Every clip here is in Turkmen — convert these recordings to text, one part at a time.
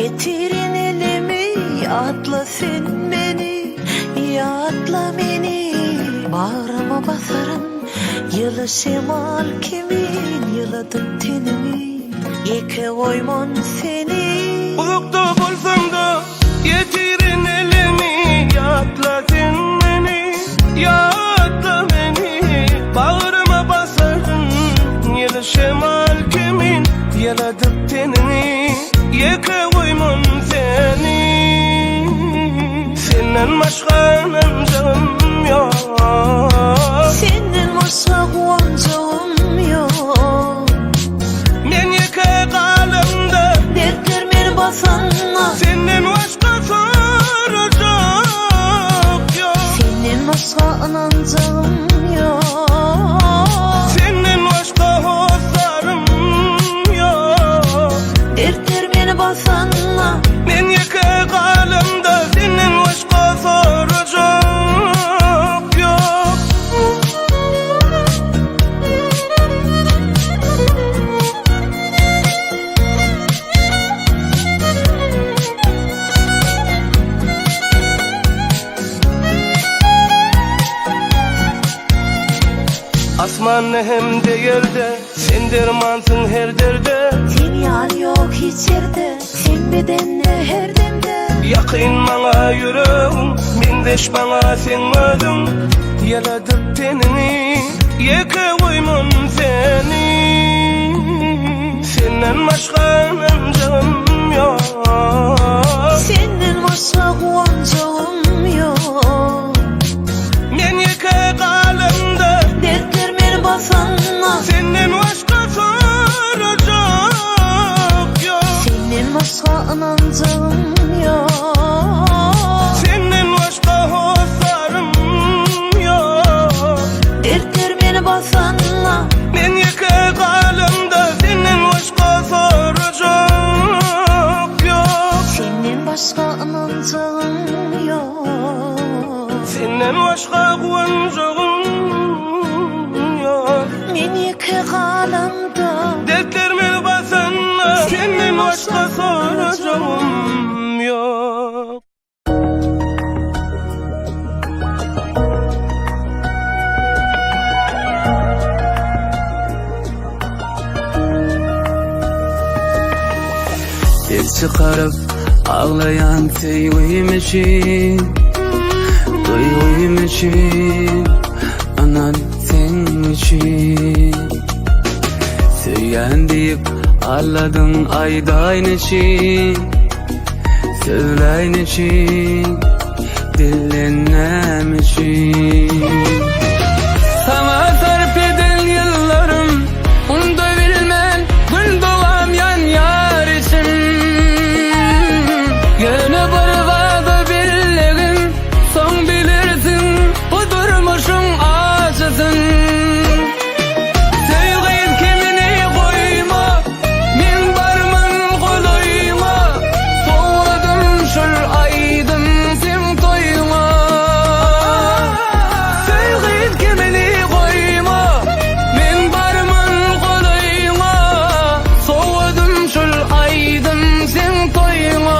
Ýetirin elimi, ýatla sen meni, Ýatla meni. Bagryma basaryn, ýyly şemal kimin Ýyladyp tenimi, ýeke goýman seni. Uzakda bolsaň-da, ýetirin elimi, Ýatla sen meni, ýatla meni. Bagryma basaryn, ýyly şemal kimin Ýyladyp teniňi, ýeke goýman seni. Senden başga ynanjagym ýok. Senden başga guwanjagym ýok. Men ýeke galamda. Dertler meni basanda. Senden başga sorajak ýok. Senden başga ynanjagym ýok. Senden başga hossarym ýok. Dertler meni basanda. Men ýeke galamda senden başga sorajak ýok. Asmanda hem-de ýerde sen dermansyň her derde. Sen ýaly ýok hiç ýerde, sen bedende her demde. Ýakyn maňa ýüregiň, meňzeş maňa seň özüň. Ýyladyp teniňi, ýeke goýman seni. Senden başga ynanjagym ýok. Senden başga guwanjagym ýok. Men ýeke galamda. Dertler meni basanda. Senden başga sorajak ýok. Senden başga ynanjagym ýok. Senden başga hossarym ýok. Dertler meni basanda. Men ýeke galamda senden başga sorajak ýok. Senden başga ynanjagym ýok. Senden başga guwanjagym ýok. Men ýeke galamda. Dertler meni basanda senden başga sorajagym ýok. Ses çykaryp aglaýan söýgim üçin, Duýgym üçin, ynan seň üçin. Söýýän diýip aldadyň aýdaýyn üçin, Sözläýin üçin, dilden näme üçin. Saňa sarp eden ýyllarym, Unda bilmen gün dowam ýanýar içim. Ýöne bir zady billegin, Soň bilersiň bu durmuşyň ajysyn. Söý gyz kemini goýma, Men barmyn golaýyňa, Sowgadym şul aýdym seň toýuňa. Söý gyz kemini goýma, Men barmyn golaýyňa, Sowgadym şul aýdym seň toýuňa.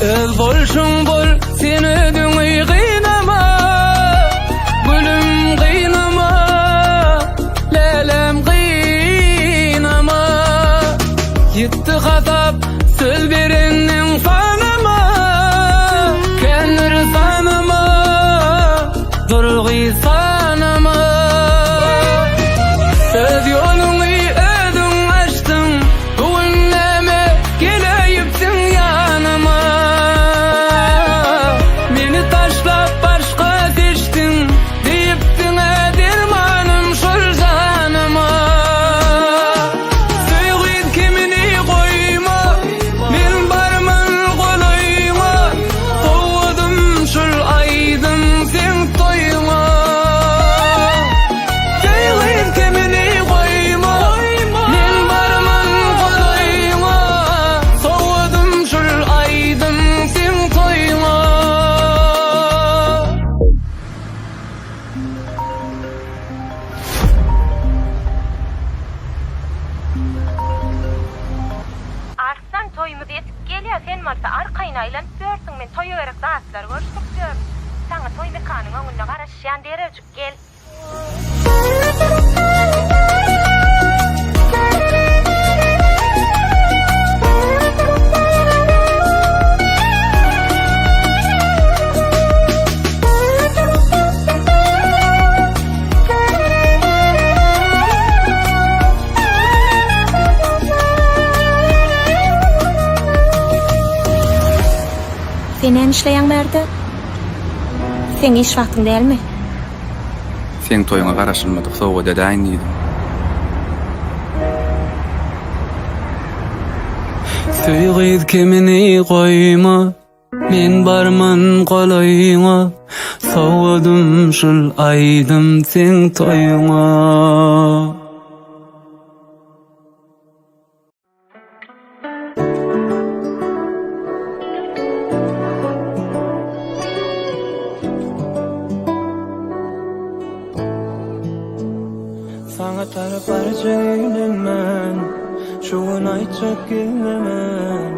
Öz bolşuň bol, sen özüňi gynama, Gülüm gynama, lälem gynama. Ýitdi hasap söz berenniň sanama, Kändir sanama, durgy sanama. Öz ýoluňy özüň açdyň, Bu gün näme geleýipsiň ýanyma? Meni taşlap başga seçdiň, Diýipdiň-ä dermanym şol janyma. Söý gyz kemini goýma, Men. toýuna aýlanyp ýörsüň, men toýa gerek zatlary görüşdirip ýörün. Saňa toý mekanyň öňünde garaşýan, derewjik gel. Sen näme işleýäň bärde? Seň iş wagtyň dälmi? Seň toýuňa garaşylmadyk sowgat edäýin diýdim. Söý gyz kemini goýma Men barman golaýyňa Sowgadym şul aýdym seň toýuňa. Saňa tarap barjak eýlenmän, Şu gün aýtjak gizlemän,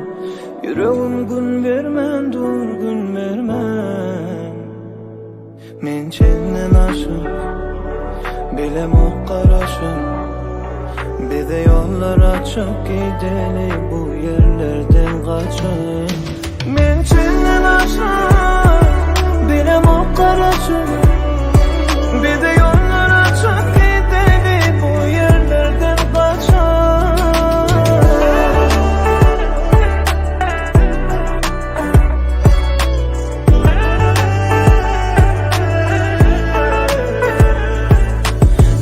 Ýüregim gün bermän dur, gün bermän. Men çenden aşyp, bilemok garaşyp, Bize ýollar açyp gideli bu ýerlerden gaçyp. Men çenden aşyp, bilemok garaşyp, Bize ýollar açyp gideli bu ýerlerden gaçyp.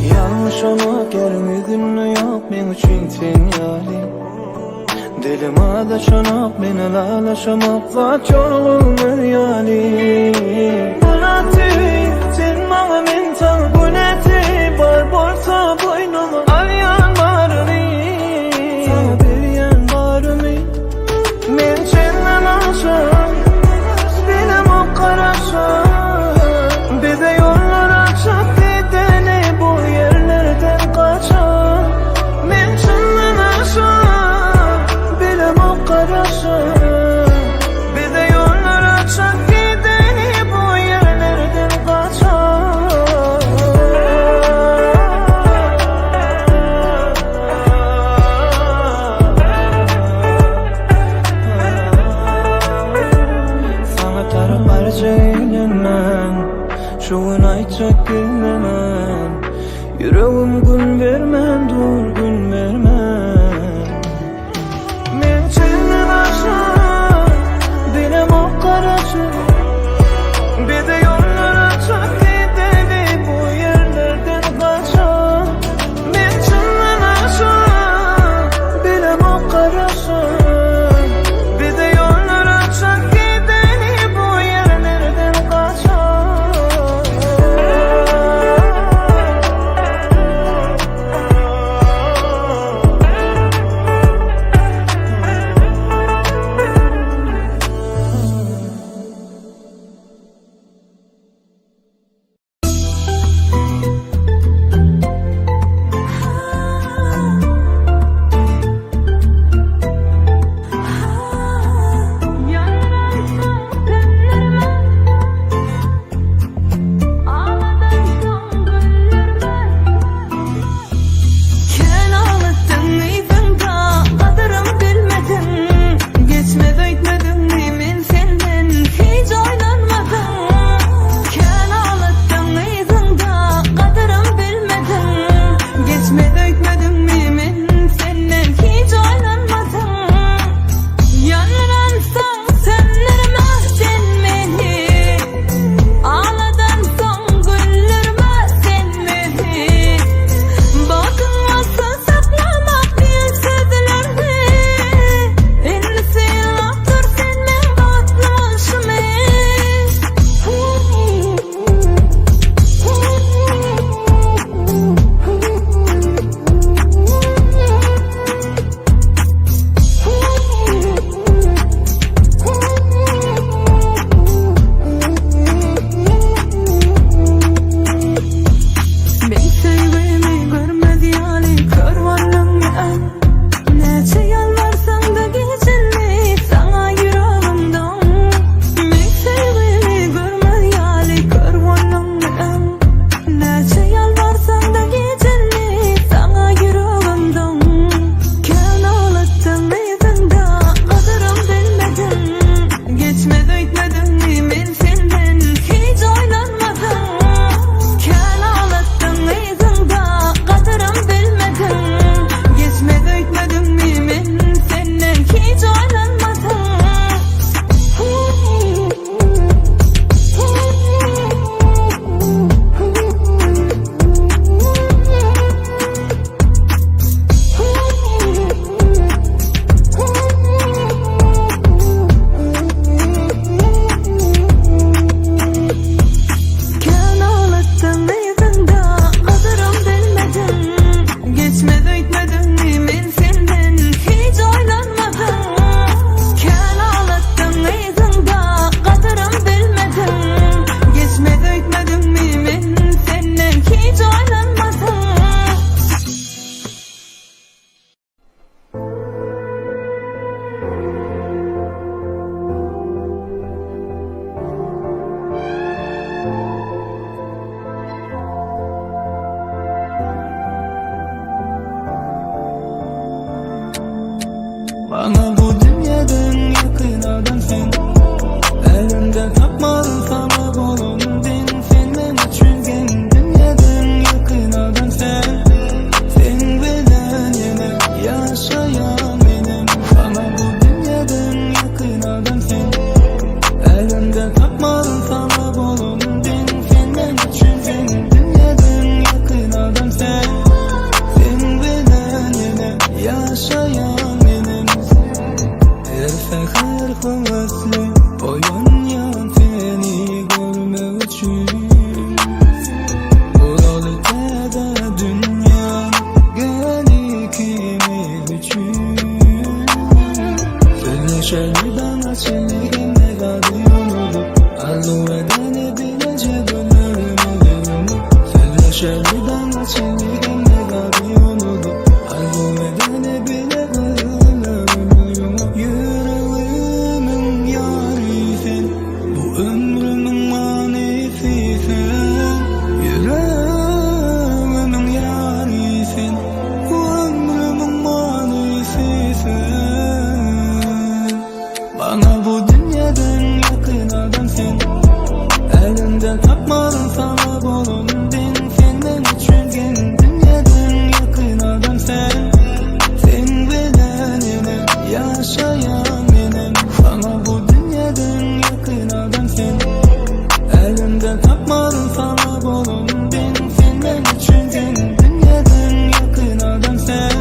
Ýalňyşamak ýeriň ýüzünde ýok meň üçin sen ýaly Dilim azaşanok men ylalaşamok zat ýok ýaly Günäti sen maňa men saňa günäti bar bolsa boýnuma alýan baryny Saňa berýän barymy Men senden aşyk, bilemok garaşyp Bize ýollar açyp gideli bu ýerlerden gaçyp Men senden aşyk, bilemok garaşyp Bize ýollar açyp gideli bu ýerlerden gaçyp Saňa tarap barja eýlenmän Şu gün aýtjak gizlemän Ýüregim gün bermän dur gün bermän Men çenden aşa Dilemok garaşyp Bize ýollar açyp gideli bu ýerlerden gaçyp Men çenden aşa Bilemok garaşyp Bize ýollar açyp gideli bu ýerlerden gaçyp. Maňa bu dünýede iň ýakyn adam sen. Älemde tapmadym saňa bolan deň. Sen meň üçin geň. Dünýede iň ýakyn adam sen. Seň bilen ýene ýaşaýan menem. Maňa bu dünýede iň ýakyn adam sen. Älemde tapmadym saňa bolan deň. Sen meň üçin geň. Dünýede iň ýakyn adam sen. Seň bilen ýene ýaşaýan menem. Her säher höwesli oýanýan seni görmek üçin. Guraly täze dünýä gel ikimiz üçin. Sözleşeli daňa çenli hemme zady unudyp, Arzuw edeni bileje günlerimizi ýumup. Sözleşeli daňa çenli hemme zady unudyp, Arzuw edeni bile gözlerimizi ýumup. Ýüregimiň ýary sen, bu ömrümiň manysy sen. Ýüregimiň ýary sen, bu ömrümiň manysy sen. Maňa bu dünýede iň ýakyn adam sen. Älemde tapmadym saňa bolan deň. Sen meň üçin geň. Dünýede iň ýakyn adam sen. Seň bilen ýene ýaşaýan menem. Maňa bu dünýede iň ýakyn adam sen. Älemde tapmadym saňa bolan deň. Sen meň üçin geň. Dünýede iň ýakyn adam sen.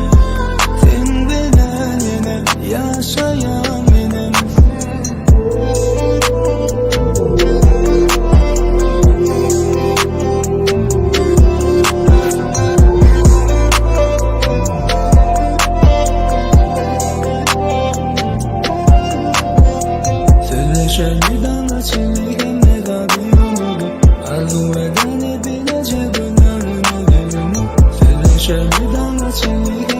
Seň bilen ýene ýaşaýan menem. Sözleşeli daňa çenli hemme zady unudyp, Arzuw edeni bileje günlerimizi ýumup. Sözleşeli daňa çenli.